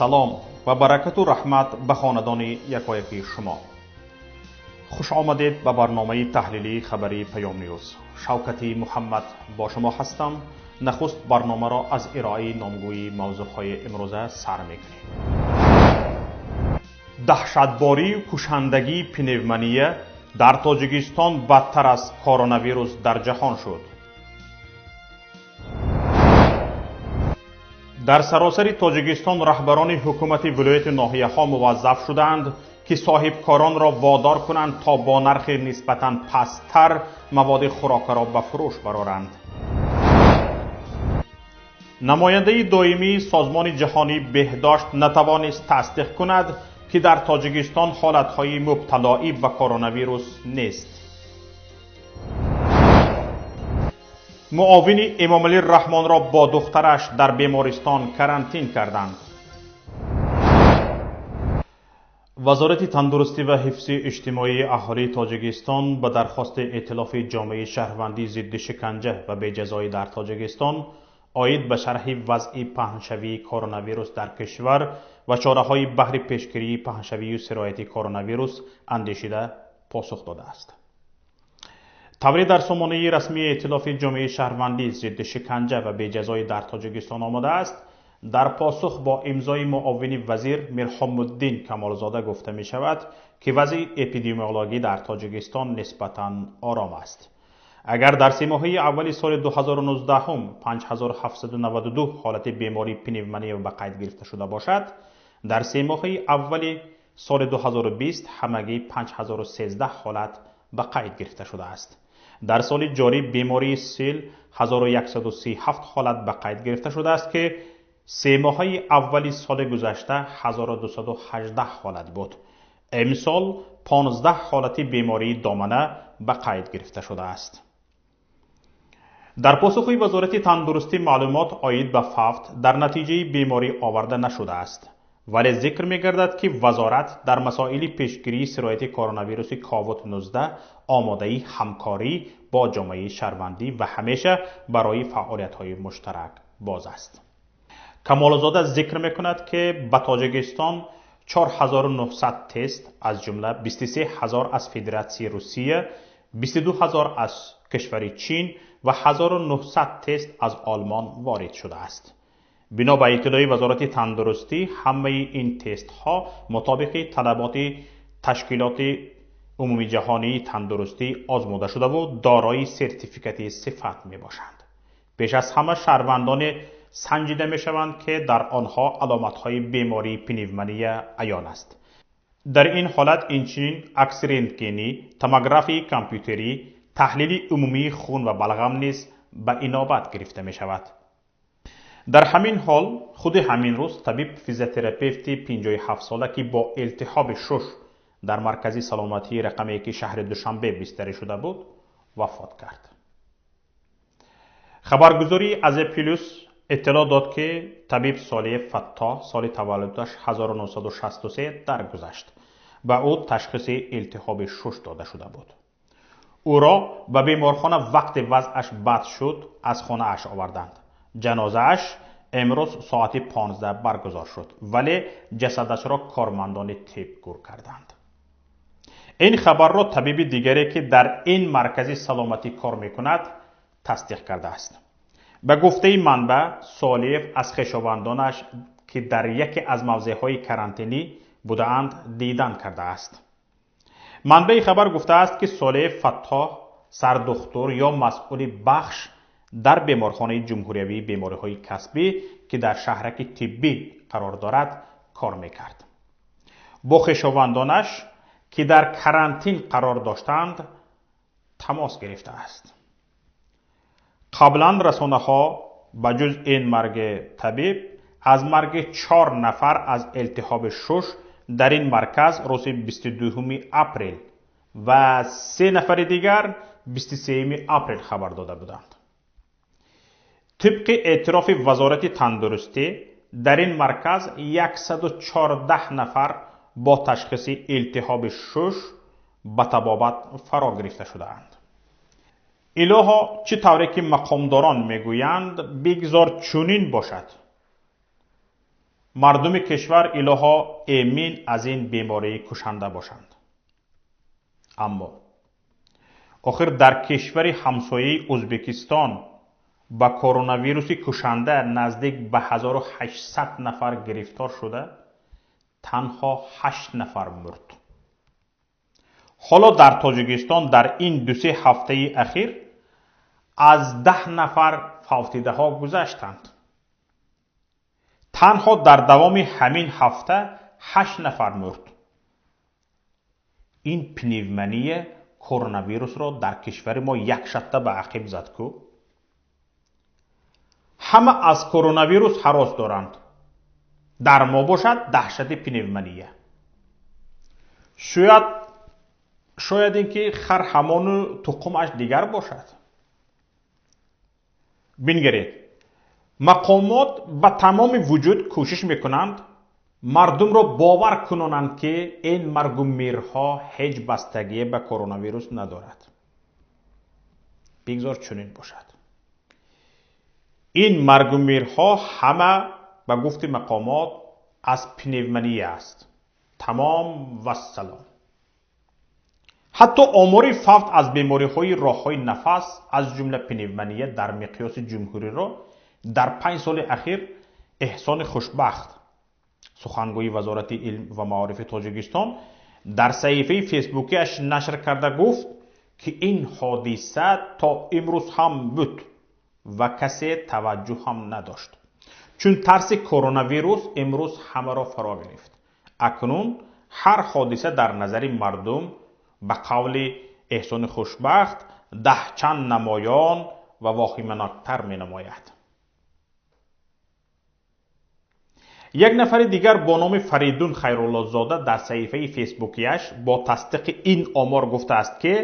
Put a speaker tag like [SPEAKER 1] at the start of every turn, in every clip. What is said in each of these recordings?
[SPEAKER 1] Салом ва баракату раҳмат ба хонадони якояки шумо. Хуш омадед ба барномаи таҳлилии хабарии Паём Ньюз. Шавкати Муҳаммад бо шумо ҳастам. Нахуст барномаро аз ироаи номгӯи мавзӯъҳои имрӯза сар мекунем. Даҳшатборию кушандагии пневмония дар Тоҷикистон бадтар аз коронавирус дар ҷаҳон шуд. Дар саросари Тоҷикистон раҳбарони ҳукумати вилояти ноҳияҳо муваззаф шудаанд, ки соҳибкоронро водор кунанд, то бо нархи нисбатан пасттар маводи хӯрокаро ба фурӯш бароранд. Намояндаи доимии Созмони ҷаҳонии беҳдошт натавонист тасдиқ кунад, ки дар Тоҷикистон ҳолатҳои мубталоӣ ба коронавирус нест. Муовини Эмомалӣ Раҳмонро бо духтараш дар бемористон карантин карданд. Вазорати тандурустӣ ва ҳифзи иҷтимоии аҳолии Тоҷикистон ба дархости эътилофи ҷомеаи шаҳрвандӣ зидди шиканҷа ва беҷазоӣ дар Тоҷикистон оид ба шарҳи вазъи паҳншавии коронавирус дар кишвар ва чораҳои баҳри пешгирии паҳншавию сирояти коронавирус андешида посух додааст. Тавре дар сомонаи расмии эътилофи ҷомеаи шаҳрвандӣ зидди шиканҷа ва беҷазоӣ дар Тоҷикистон омадааст, дар посух бо имзои муовини вазир Мирҳомуддин Камолзода гуфта мешавад, ки вазъи эпидемиологӣ дар Тоҷикистон нисбатан ором аст. Агар дар семоҳаи аввали соли 2019 5792 ҳолати бемории пневмония ба қайд гирифта шуда бошад, дар семоҳаи аввали соли 2020 ҳамагӣ 5013 ҳолат ба қайд гирифта шудааст. Дар соли ҷорӣ бемории сил 1137 ҳолат ба қайд гирифта шудааст, ки семоҳаи аввали соли гузашта 1218 ҳолат буд. Имсол 15 ҳолати бемории домана ба қайд гирифта шудааст. Дар посухи Вазорати тандурустӣ маълумот оид ба фавт дар натиҷаи беморӣ оварда нашудааст, вале зикр мегардад, ки вазорат дар масоили пешгирии сирояти коронавируси COVID-19 омодаи ҳамкорӣ бо ҷомеаи шаҳрвандӣ ва ҳамеша барои фаъолиятҳои муштарак боз аст. Камолзода зикр мекунад, ки ба Тоҷикистон 4900 тест, аз ҷумла 23 ҳазор аз Федератсияи Русия, 22 ҳазор аз кишвари Чин ва 1900 тест аз Олмон ворид шудааст. Бино ба иттилои Вазорати тандурустӣ, ҳамаи ин тестҳо мутобиқи талаботи Ташкилоти умумиҷаҳонии тандурустӣ озмуда шудаву дорои сертификати сифат мебошанд. Пеш аз ҳама шаҳрвандоне санҷида мешаванд, ки дар онҳо аломатҳои бемории пневмония аён аст. Дар ин ҳолат инчунин акси рентгенӣ, томографияи компютерӣ, таҳлили умумии хун ва балғам низ ба инобат гирифта мешавад. Дар ҳамин ҳол худи ҳамин рӯз табиб физиотерапевти 57-сола, ки бо илтиҳоби шуш дар маркази саломатии рақами 1 шаҳри Душанбе бистарӣ шуда буд, вафот кард. Хабаргузории Азия Плюс иттилоъ дод, ки табиб Солиев Фаттоҳ соли таваллудаш 1963 даргузашт. Ба ӯ ташхиси илтиҳоби шуш дода шуда буд. Ӯро ба беморхона вақте вазъаш бад шуд аз хонааш оварданд. Ҷанозааш имрӯз соати 15 баргузор шуд, вале ҷасадашро кормандони тиб гур карданд. Ин хабарро табиби дигаре, ки дар ин маркази саломатӣ кор мекунад, тасдиқ кардааст. Ба гуфтаи манбаъ, Солиев аз хешовандонаш, ки дар яке аз мавзеъҳои карантинӣ будаанд, дидан кардааст. Манбаи хабар гуфтааст, ки Солиев Фаттоҳ сардухтур ё масъули бахш дар беморхонаи ҷумҳуриявии бемориҳои касбӣ, ки дар шаҳраки тиббӣ қарор дорад, кор мекард. Бо хешовандонаш, ки дар карантин қарор доштанд, тамос гирифтааст. Қаблан расонаҳо ба ҷуз ин марги табиб аз марги 4 нафар аз илтиҳоби шуш дар ин марказ рӯзи 22 апрел ва 3 нафари дигар 23 апрел хабар дода буданд. Тибқи эътирофи Вазорати тандурустӣ, дар ин марказ 114 нафар бо ташхиси илтиҳоби шуш ба табобат фаро гирифта шудаанд. Илоҳо, чӣ тавре ки мақомдорон мегӯянд, бигзор чунин бошад. Мардуми кишвар илоҳо эмин аз ин бемории кушанда бошанд. Аммо охир дар кишвари ҳамсояи Ӯзбекистон ба коронавируси кушанда наздик ба 1800 нафар гирифтор шуда, танҳо 8 нафар мурд. Ҳоло дар Тоҷикистон дар ин ду-се ҳафтаи ахир аз 10 нафар фавтидаҳо гузаштанд. Танҳо дар давоми ҳамин ҳафта 8 нафар мурд. Ин пневмония коронавирусро дар кишвари мо як шатта ба ақиб зад ку. Ҳама аз коронавирус ҳарос доранд. Дар мо бошад даҳшати пневмония. Шояд ин ки хар ҳамону туқумаш дигар бошад. Бингаред, мақомот ба тамоми вуҷуд кӯшиш мекунанд мардумро бовар кунонанд, ки ин маргу мирҳо ҳеҷ бастагие ба коронавирус надорад. Бигзор чунин бошад. Ин маргу мирҳо ҳама ба гуфти мақомот аз пневмония аст. Тамом вассалом. Ҳатто омори фавт аз бемориҳои роҳҳои нафас, аз ҷумла пневмония дар миқёси ҷумҳуриро дар 5 соли ахир Эҳсони Хушбахт, сухангӯи Вазорати илм ва маорифи Тоҷикистон, дар саҳифаи фейсбукиаш нашр карда гуфт, ки ин ҳодиса то имрӯз ҳам буд ва касе таваҷҷӯҳ ҳам надошт, чун тарси коронавирус имрӯз ҳамаро фаро гирифт. Акнун ҳар ҳодиса дар назари мардум ба қавли Эҳсони Хушбахт даҳчанд намоён ва воҳиманоктар менамояд. Як нафари дигар бо номи Фаридун Хайруллозода дар саҳифаи фейсбукиаш бо тасдиқи ин омор гуфтааст, ки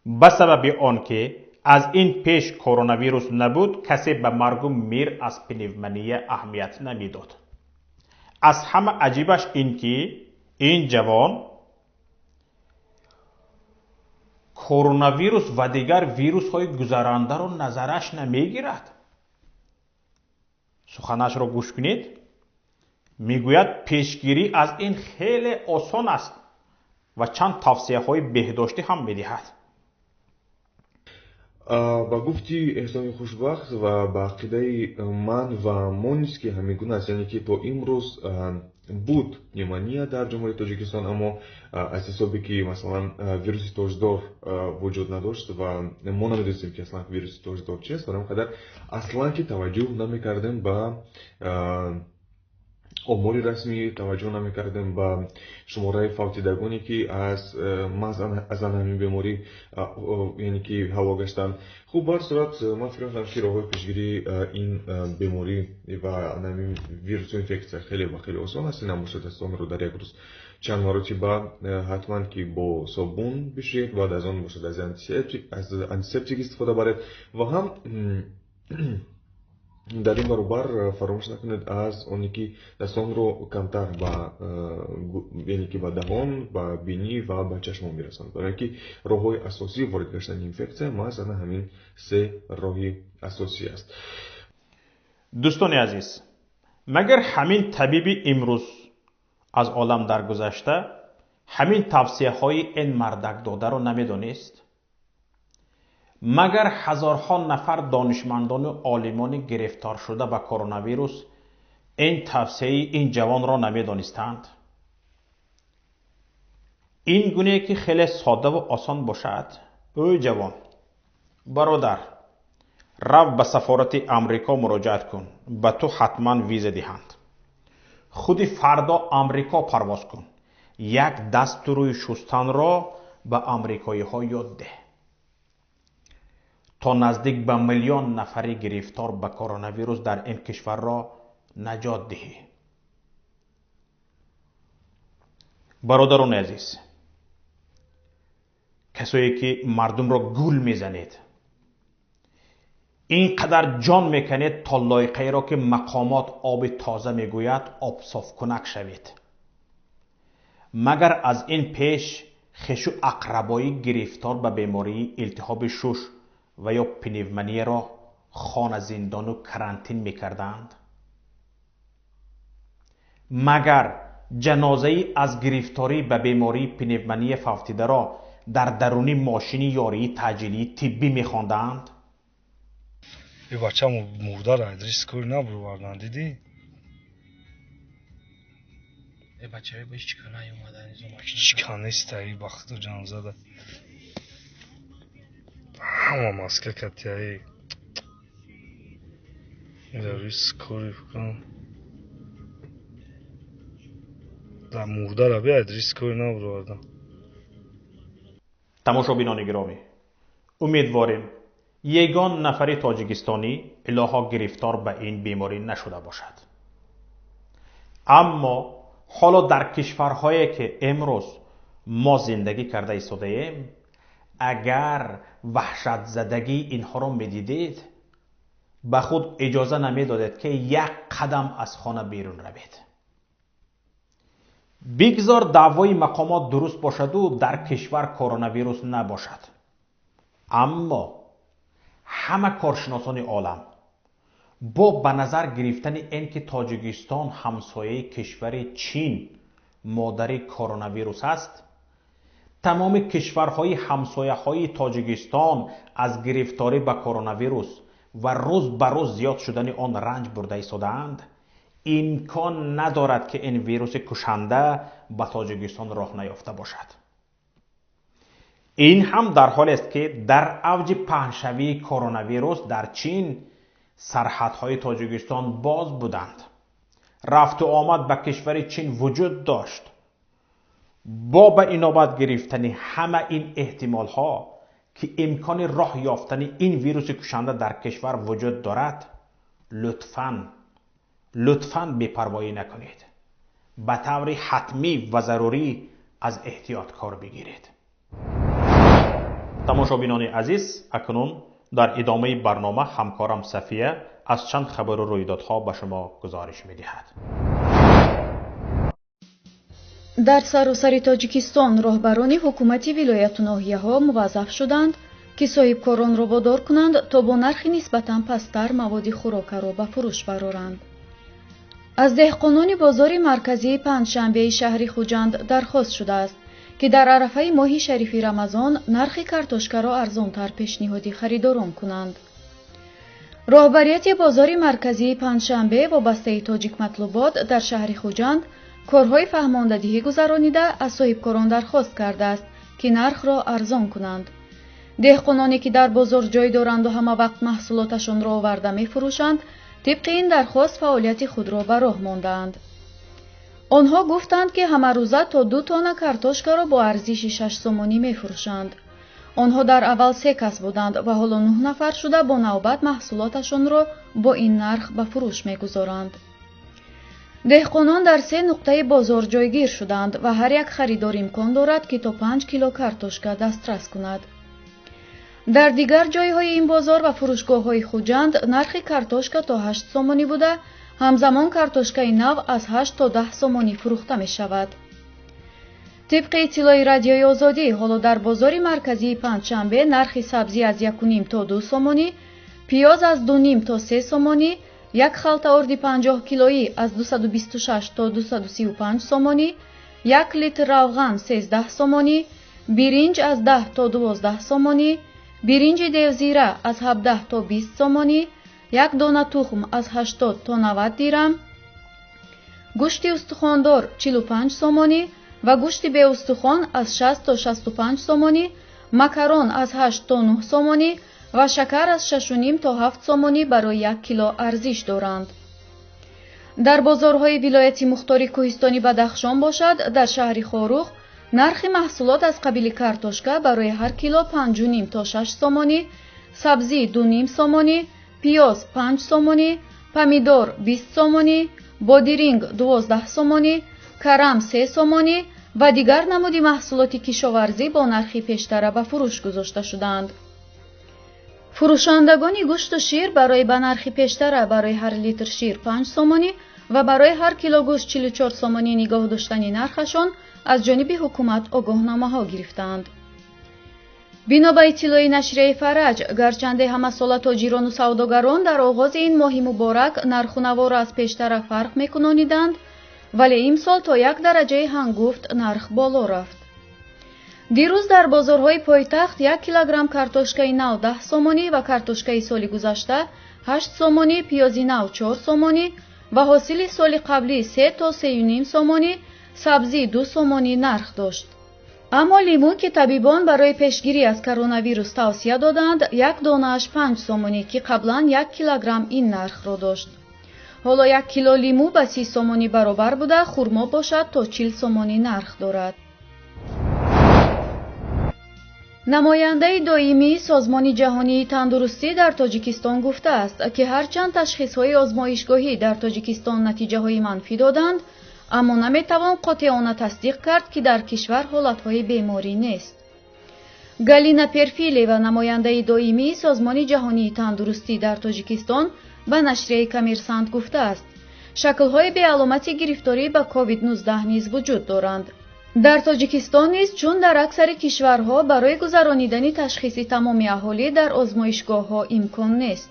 [SPEAKER 1] ба сабаби он ки аз ин пеш коронавирус набуд, касе ба маргу мир аз пневмония аҳамият намедод. Аз ҳама аҷибаш ин ки ин ҷавон коронавирус ва дигар вирусҳои гузарандаро назараш намегирад. Суханашро гӯш кунед. Мегӯяд, пешгирӣ аз ин хеле осон аст ва чанд тавсияҳои беҳдоштӣ ҳам медиҳад.
[SPEAKER 2] Ба гуфти Эҳсони Хушбахт ва ба ақидаи ман ва мо низ ки ҳамин гуна аст, яъне ки то имрӯз буд пневмония дар Ҷумҳурии Тоҷикистон, аммо аз ҳисобе ки масалан вируси тоҷдор вуҷуд надошт ва мо намедонистем ки аслан вируси тоҷдор чист, барои ҳамин қадар аслан ки таваҷҷӯҳ намекардем ба омори расмӣ, таваҷҷӯҳ намекардем ба шумораи фавтидагоне ки аз аз ҳамин беморӣ яъне ки ҳалок гаштанд. Хуб, ба ҳар сурат ман фикр мекунам ки роҳҳои пешгирии ин беморӣ ва ҳамин вирусу инфексия хеле ва хеле осон аст. Ин бошад дастонро дар як рӯз чанд маротиба ҳатман ки бо собун бишӯед, баъд аз он бошад аз антисептик истифода баред ва ҳам дар ин баробар фаромӯш накунед аз оне ки дастонро камтар ба яъне ки ба даҳон, ба бинӣ ва ба чашмон бирасонад, барои ки роҳҳои асосии ворид гаштани инфексия маҳз ана ҳамин се роҳи асосӣ аст.
[SPEAKER 1] Дӯстони азиз, магар ҳамин табиби имрӯз аз олам даргузашта ҳамин тавсияҳои ин мардакдодаро намедонист? Магар ҳазорҳо нафар донишмандону олимони гирифторшуда ба коронавирус ин тавсияи ин ҷавонро намедонистанд? Ин гуне ки хеле соддаву осон бошад. Ӯ ҷавон, бародар, рав ба сафорати Амрико муроҷиат кун, ба ту ҳатман виза диҳанд. Худи фардо Амрико парвоз кун, як дасту рӯи шустанро ба амрикоиҳо ёд деҳ. То наздик ба 1 миллион нафари гирифтор ба коронавирус дар ин кишварро наҷот диҳӣ. Бародарони азиз, касое ки мардумро гул мезанед, ин қадар ҷон меканед то лоиқаеро ки мақомот оби тоза мегӯяд обсофкунак шавед. Магар аз ин пеш хешу ақрабоӣ гирифтор ба бемории илтиҳоби шуш ва ё пневмонияро хона зиндону карантин мекарданд? Магар ҷанозаи аз гирифторӣ ба бемории пневмония фавтидаро дар даруни мошини ёрии таъҷилии тиббӣ мехондаанд?
[SPEAKER 3] Э бачамо мурдара адрес кори набуровардан, дидӣ?
[SPEAKER 4] Э бачаи ба ҳеҷ ка наёмада,
[SPEAKER 3] ҳеҷ ка неста, и ба худо ҷанозада. Ҳама маска катияи. Рӯи скори фикрам. Да мурдара би адрес кори набуровардан.
[SPEAKER 1] Тамошобинони гиромӣ, умедворем ягон нафари тоҷикистонӣ илоҳо гирифтор ба ин беморӣ нашуда бошад. Аммо ҳоло дар кишварҳое ки имрӯз мо зиндагӣ карда истодаем, агар ваҳшатзадагии инҳоро медидед, ба худ иҷоза намедодед ки як қадам аз хона берун равед. Бигзор даъвои мақомот дуруст бошаду дар кишвар коронавирус набошад. Аммо ҳама коршиносони олам бо ба назар гирифтани ин ки Тоҷикистон ҳамсояи кишвари Чин модари коронавирус аст, тамоми кишварҳои ҳамсояҳои Тоҷикистон аз гирифторӣ ба коронавирус ва рӯз ба рӯз зиёд шудани он ранҷ бурда истодаанд, имкон надорад ки ин вируси кушанда ба Тоҷикистон роҳ наёфта бошад. Ин ҳам дар ҳолест ки дар авҷи паҳншавии коронавирус дар Чин сарҳадҳои Тоҷикистон боз буданд. Рафту омад ба кишвари Чин вуҷуд дошт. Бо ба инобат гирифтани ҳама ин эҳтимолҳо ки имкони роҳ ёфтани ин вируси кушанда дар кишвар вуҷуд дорад, лутфан бепарвоӣ накунед. Ба таври ҳатмӣ ва зарурӣ аз эҳтиёт кор бигиред. Тамошобинони азиз, акнун дар идомаи барнома ҳамкорам Сафия аз чанд хабару рӯйдодҳо ба шумо гузориш медиҳад.
[SPEAKER 5] Дар саросари Тоҷикистон роҳбарони ҳукумати вилояту ноҳияҳо муваззаф шуданд, ки соҳибкоронро водор кунанд, то бо нархи нисбатан пасттар маводи хӯрокаро ба фурӯш бароранд. Аз деҳқонони бозори марказии панҷшанбеи шаҳри Хуҷанд дархост шудааст, ки дар арафаи моҳи шарифи Рамазон нархи картошкаро арзонтар пешниҳоди харидорон кунанд. Роҳбарияти бозори марказии панҷшанбе вобастаи Тоҷикматлубот дар шаҳри Хуҷанд корҳои фаҳмондадиҳӣ гузаронида аз соҳибкорон дархост кардааст, ки нархро арзон кунанд. Деҳқононе ки дар бозор ҷой доранду ҳама вақт маҳсулоташонро оварда мефурӯшанд, тибқи ин дархост фаъолияти худро ба роҳ мондаанд. Онҳо гуфтанд, ки ҳамарӯза то 2 тонна картошкаро бо арзиши 6 сомонӣ мефурӯшанд. Онҳо дар аввал 3 кас буданд ва ҳоло 9 нафар шуда бо навбат маҳсулоташонро бо ин нарх ба фурӯш мегузоранд. Деҳқонон дар 3 нуқтаи бозор ҷойгир шуданд ва ҳар як харидор имкон дорад, ки то 5 кило картошка дастрас кунад. Дар дигар ҷойҳои ин бозор ва фурӯшгоҳҳои Хуҷанд нархи картошка то 8 сомонӣ буда, ҳамзамон картошкаи нав аз 8 то 10 сомонӣ фурӯхта мешавад. Тибқи иттилои Радиои Озодӣ, ҳоло дар бозори марказии панҷшанбе нархи сабзӣ аз 1,5 то 2 сомонӣ, пиёз аз 2,5 то 3 сомонӣ, як халта орди 50 килоӣ аз 226 то 235 сомонӣ, 1 литр равған 13 сомонӣ, биринҷ аз 10 то 12 сомонӣ, биринҷи девзира аз 17 то 20 сомонӣ, як дона тухм аз 80 то 90 дирам, гӯшти устухондор 45 сомонӣ ва гӯшти беустухон аз 60 то 65 сомонӣ, макарон аз 8 то 9 сомонӣ ва шакар аз 6,5 то 7 сомонӣ барои 1 кило арзиш доранд. Дар бозорҳои вилояти мухтори кӯҳистони Бадахшон бошад, дар шаҳри Хоруғ нархи маҳсулот аз қабили картошка барои ҳар кило 5,5 то 6 сомонӣ, сабзӣ 2,5 сомонӣ, пиёз 5 сомонӣ, помидор 20 сомонӣ, бодиринг 12 сомонӣ, карам 3 сомонӣ ва дигар намуди маҳсулоти кишоварзӣ бо нархи пештара ба фурӯш гузошта шуданд. Фурӯшандагони гӯшту шир барои ба нархи пештара барои ҳар литр шир 5 сомонӣ ва барои ҳар кило гӯшт 44 сомонӣ нигоҳ доштани нархашон аз ҷониби ҳукумат огоҳномаҳо гирифтаанд. Бино ба иттилои нашрияи Фараҷ, гарчанде ҳамасола тоҷирону савдогарон дар оғози ин моҳи муборак нарху наворо аз пештара фарқ мекунониданд, Вале имсол то як дараҷаи ҳангуфт нарх боло рафт. Дирӯз дар бозорҳои пойтахт 1 килограмм картошкаи нав 10 сомонӣ ва картошкаи соли гузашта 8 сомонӣ, пиёзи нав 4 сомонӣ ва ҳосили соли қаблӣ 3 то 3,5 сомонӣ, сабзӣ 2 сомонӣ нарх дошт. Аммо лимӯ, ки табибон барои пешгирӣ аз коронавирус тавсия доданд, як донааш 5 сомонӣ, ки қаблан 1 килограмм ин нархро дошт. Ҳоло 1 кило лимӯ ба 30 сомонӣ баробар буда, хурмо бошад то 40 сомонӣ нарх дорад. Намояндаи доимии Созмони ҷаҳонии тандурустӣ дар Тоҷикистон гуфтааст, ки ҳарчанд ташхисҳои озмоишгоҳӣ дар Тоҷикистон натиҷаҳои манфӣ доданд, аммо наметавон қотеона тасдиқ кард, ки дар кишвар ҳолатҳои беморӣ нест. Галина Перфилева, намояндаи доимии Созмони ҷаҳонии тандурустӣ дар Тоҷикистон, ба нашрияи Коммерсант гуфтааст, шаклҳои беаломати гирифторӣ ба COVID-19 низ вуҷуд доранд. Дар Тоҷикистон низ, чун дар аксари кишварҳо, барои гузаронидани ташхиси тамоми аҳолӣ дар озмоишгоҳҳо имкон нест.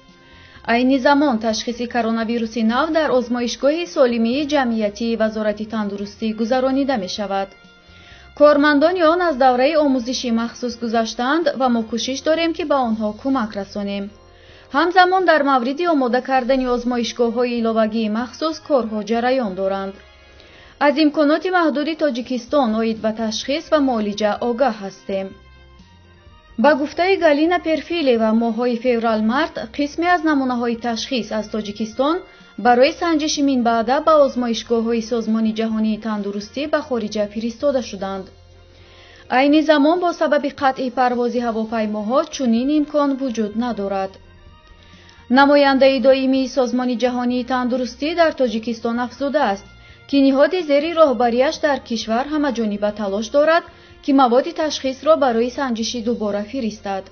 [SPEAKER 5] Айни замон ташхиси коронавируси нав дар озмоишгоҳи солимии ҷамъиятии Вазорати тандурустӣ гузаронида мешавад. Кормандони он аз давраи омӯзиши махсус гузаштаанд ва мо кӯшиш дорем, ки ба онҳо кӯмак расонем. Ҳамзамон дар мавриди омода кардани озмоишгоҳҳои иловагии махсус корҳо ҷараён доранд. Аз имконоти маҳдуди Тоҷикистон оид ба ташхис ва муолиҷа огаҳ ҳастем. Ба гуфтаи Галина Перфилева, моҳҳои феврал-март қисме аз намунаҳои ташхис аз Тоҷикистон барои санҷиши минбаъда ба озмоишгоҳҳои Созмони ҷаҳонии тандурустӣ ба хориҷа фиристода шуданд. Айни замон бо сабаби қатъи парвози ҳавопаймоҳо чунин имкон вуҷуд надорад. Намояндаи доимии Созмони ҷаҳонии тандурустӣ дар Тоҷикистон афзудааст, ки ниҳоди зери роҳбарияш дар кишвар ҳамаҷониба талош дорад, ки маводи ташхисро барои санҷиши дубора фиристад.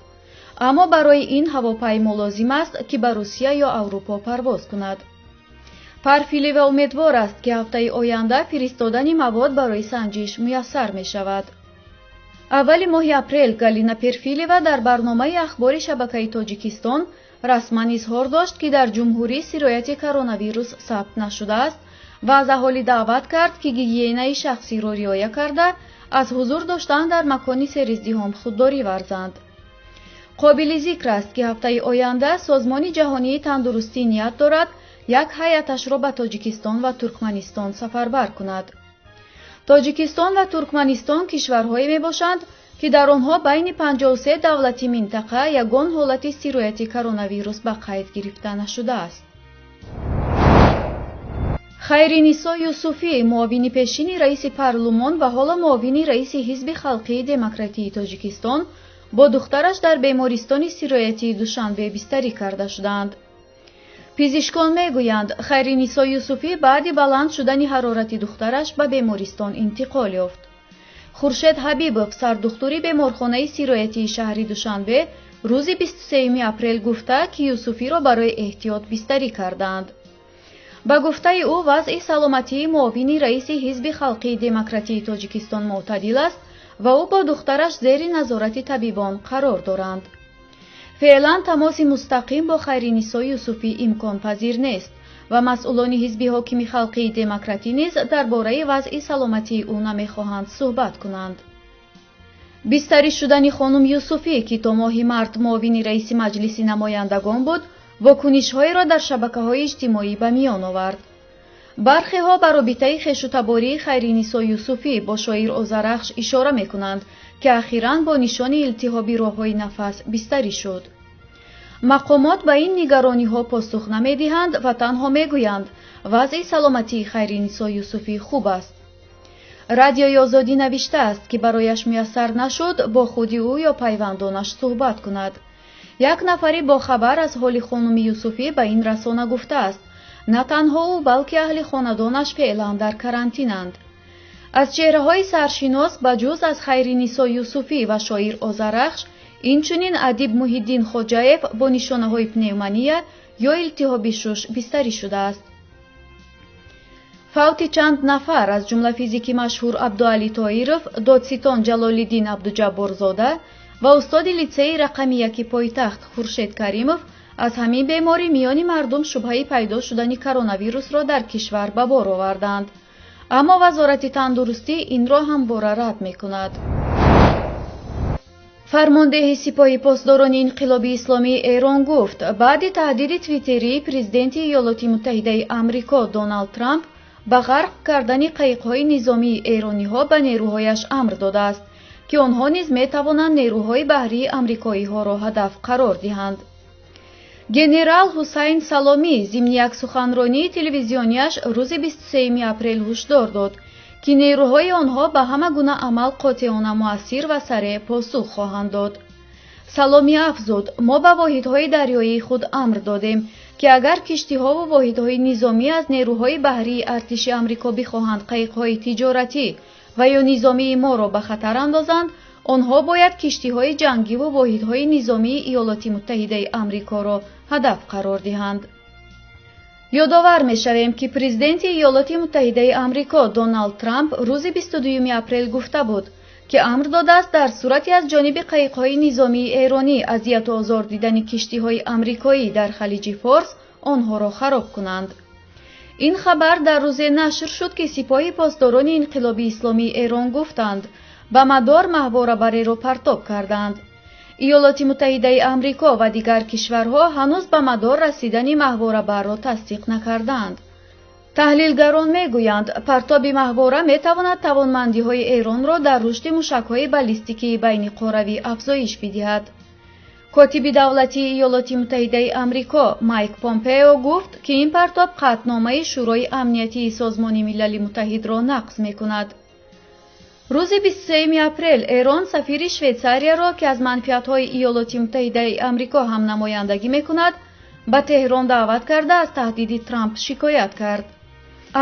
[SPEAKER 5] Аммо барои ин ҳавопаймо лозим аст, ки ба Русия ё Аврупо парвоз кунад. Парфилева умедвор аст, ки ҳафтаи оянда фиристодани мавод барои санҷиш муяссар мешавад. Аввали моҳи апрел Галина Перфилева дар барномаи ахбори шабакаи Тоҷикистон расман изҳор дошт, ки дар ҷумҳурӣ сирояти коронавирус сабт нашудааст ва аз аҳолӣ даъват кард, ки гигиенаи шахсиро риоя карда, аз ҳузур доштан дар макони сериздиҳом худдорӣ варзанд. Қобили зикр аст, ки ҳафтаи оянда Созмони ҷаҳонии тандурустӣ ният дорад як ҳайаташро ба Тоҷикистон ва Туркманистон сафарбар кунад. Тоҷикистон ва Туркманистон кишварҳое мебошанд, ки дар онҳо байни 53 давлати минтақа ягон ҳолати сирояти коронавирус ба қайд гирифта нашудааст. Хайринисо Юсуфӣ, муовини пешини раиси парлумон ва ҳоло муовини раиси Ҳизби халқии демократии Тоҷикистон, бо духтараш дар бемористони сироятии Душанбе бистарӣ карда шуданд. Пизишкон мегӯянд, Хайринисо Юсуфӣ баъди баланд шудани ҳарорати духтараш ба бемористон интиқол ёфт. Хуршед Ҳабибов, сардухтури беморхонаи сироятии шаҳри Душанбе, рӯзи 23 апрел гуфта, ки Юсуфиро барои эҳтиёт бистарӣ кардаанд. Ба гуфтаи ӯ, вазъи саломатии муовини раиси Ҳизби халқии демократии Тоҷикистон мӯътадил аст ва ӯ бо духтараш зери назорати табибон қарор доранд. Феълан тамоси мустақим бо Хайринисо Юсуфӣ имконпазир нест ва масъулони Ҳизби ҳокими халқии демократӣ низ дар бораи вазъи саломатии ӯ намехоҳанд суҳбат кунанд. Бистарӣ шудани хонум Юсуфӣ, ки то моҳи март муовини раиси Маҷлиси намояндагон буд, вокунишҳоеро дар шабакаҳои иҷтимоӣ ба миён овард. Бархеҳо ба робитаи хешутабории Хайринисо Юсуфӣ бо шоир Озарахш ишора мекунанд, ки ахиран бо нишони илтиҳоби роҳҳои нафас бистарӣ шуд. Мақомот ба ин нигарониҳо посух намедиҳанд ва танҳо мегӯянд, вазъи саломатии Хайринисо Юсуфӣ хуб аст. Радиои Озодӣ навиштааст, ки барояш муяссар нашуд бо худи ӯ ё пайвандонаш суҳбат кунад. Як нафари бохабар аз ҳоли хонуми Юсуфӣ ба ин расона гуфтааст, на танҳо ӯ, балки аҳли хонадонаш феълан дар карантинанд. Аз чеҳраҳои саршинос ба ҷуз аз Хайринисо Юсуфӣ ва шоир Озарахш, инчунин адиб Муҳиддин Хоҷаев бо нишонаҳои пневмония ё илтиҳоби шуш бистарӣ шудааст. Фавти чанд нафар, аз ҷумла физики машҳур Абдуалӣ Тоиров, додситон Ҷалолиддин Абдуҷабборзода ва устоди литсеи рақами 1 пойтахт Хуршед Каримов, аз ҳамин беморӣ миёни мардум шубҳаи пайдо шудани коронавирусро дар кишвар ба бор оварданд. Аммо Вазорати тандурустӣ инро ҳамвора рад мекунад. Фармондеҳи Сипоҳи Посдорони Инқилоби Исломии Эрон гуфт, баъди таҳдиди твиттерии президенти Иёлоти Муттаҳидаи Амрико Доналд Трамп ба ғарқ кардани қайиқҳои низомии эрониҳо ба нерӯҳояш амр додааст, ки онҳо низ метавонанд нерӯҳои баҳрии амрикоиҳоро ҳадаф қарор диҳанд. Генерал Ҳусайн Саломӣ зимни як суханронии телевизионияш рӯзи 23 апрел ҳушдор дод, ки нерӯҳои онҳо ба ҳама гуна амал қотеона, муассир ва сареъ посух хоҳанд дод. Саломӣ афзуд, мо ба воҳидҳои дарёии худ амр додем, ки агар киштиҳову воҳидҳои низомӣ аз нерӯҳои баҳрии артиши Амрико бихоҳанд қайиқҳои тиҷоратӣ ва ё низомии моро ба хатар андозанд, онҳо бояд киштиҳои ҷангиву воҳидҳои низомии Иёлоти Муттаҳидаи Амрикоро ҳадаф қарор диҳанд. Ёдовар мешавем, ки президенти Иёлоти Муттаҳидаи Амрико Доналд Трамп рӯзи 22 апрел гуфта буд, ки амр додааст дар сурати аз ҷониби қайиқҳои низомии эронӣ азияту озор дидани киштиҳои амрикоӣ дар Халиҷи Форс онҳоро хароб кунанд. Ин хабар дар рӯзе нашр шуд, ки Сипоҳи Посдорони Инқилоби Исломии Эрон гуфтанд, ба мадор маҳворабареро партоб карданд. Иёлоти Муттаҳидаи Амрико ва дигар кишварҳо ҳанӯз ба мадор расидани маҳворабарро тасдиқ накарданд. Таҳлилгарон мегӯянд, партоби маҳвора метавонад тавонмандиҳои Эронро дар рушди мушакҳои баллистикии байниқоравӣ афзоиш бидиҳад. Котиби давлатии Иёлоти Муттаҳидаи Амрико Майк Помпео гуфт, ки ин партоб қатъномаи Шӯрои Амниятии Созмони Милали Муттаҳидро нақз мекунад. Рӯзи 23 апрел Эрон сафири Швейтсарияро, ки аз манфиатҳои Иёлоти Муттаҳидаи Амрико ҳам намояндагӣ мекунад, ба Теҳрон даъват карда аз таҳдиди Трамп шикоят кард.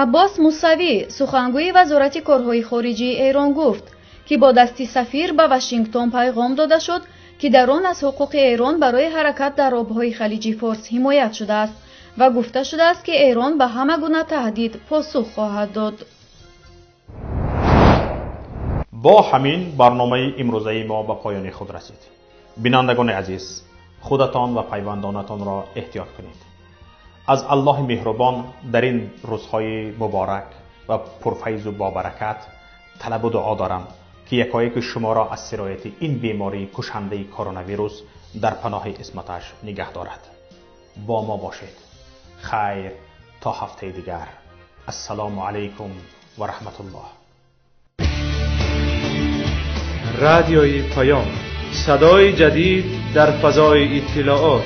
[SPEAKER 5] Аббос Мусавӣ, сухангӯи Вазорати корҳои хориҷии Эрон гуфт, ки бо дасти сафир ба Вашингтон пайғом дода шуд, ки дар он аз ҳуқуқи Эрон барои ҳаракат дар обҳои Халиҷи Форс ҳимоят шудааст ва гуфта шудааст, ки Эрон ба ҳама гуна таҳдид посух хоҳад дод.
[SPEAKER 1] Бо ҳамин барномаи имрӯзаи мо ба поёни худ расид. Бинандагони азиз, худатон ва пайвандонатонро эҳтиёт кунед. Аз Аллоҳи меҳрубон дар ин рӯзҳои муборак ва пурфайзу бобаракат талабу дуо дорам, ки якояки шуморо аз сирояти ин бемории кушандаи коронавирус дар паноҳи исматаш нигаҳ дорад. Бо мо бошед. Хайр, то ҳафтаи дигар. Ассалому алайкум ва раҳматуллоҳ.
[SPEAKER 6] Радиои Паём, садои ҷадид дар фазои иттилоот.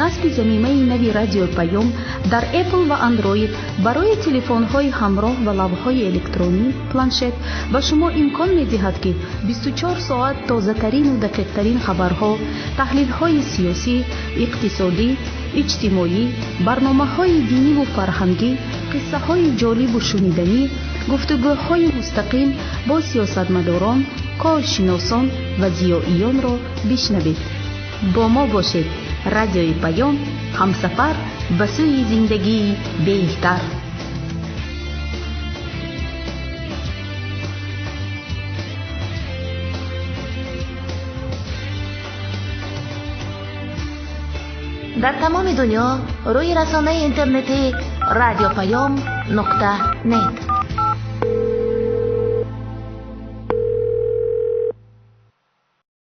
[SPEAKER 7] Насби замимаи нави Радиои Паём дар Apple ва Android барои телефонҳои ҳамроҳ ва лавҳҳои электронӣ, планшет ба шумо имкон медиҳад, ки 24 соат тозатарину дақиқтарин хабарҳо, таҳлилҳои сиёсӣ, иқтисодӣ, иҷтимоӣ, барномаҳои диниву фарҳангӣ, қиссаҳои ҷолибу шуниданӣ, гуфтугӯҳои мустақим бо сиёсатмадорон, коршиносон ва зиёиёнро бишнавед. Бо мо бошед. Радиои Паём, ҳамсафар ба сӯи зиндагии беҳтар.
[SPEAKER 8] Дар тамоми дунё рӯи расонаи интернетии радиопаём.нет.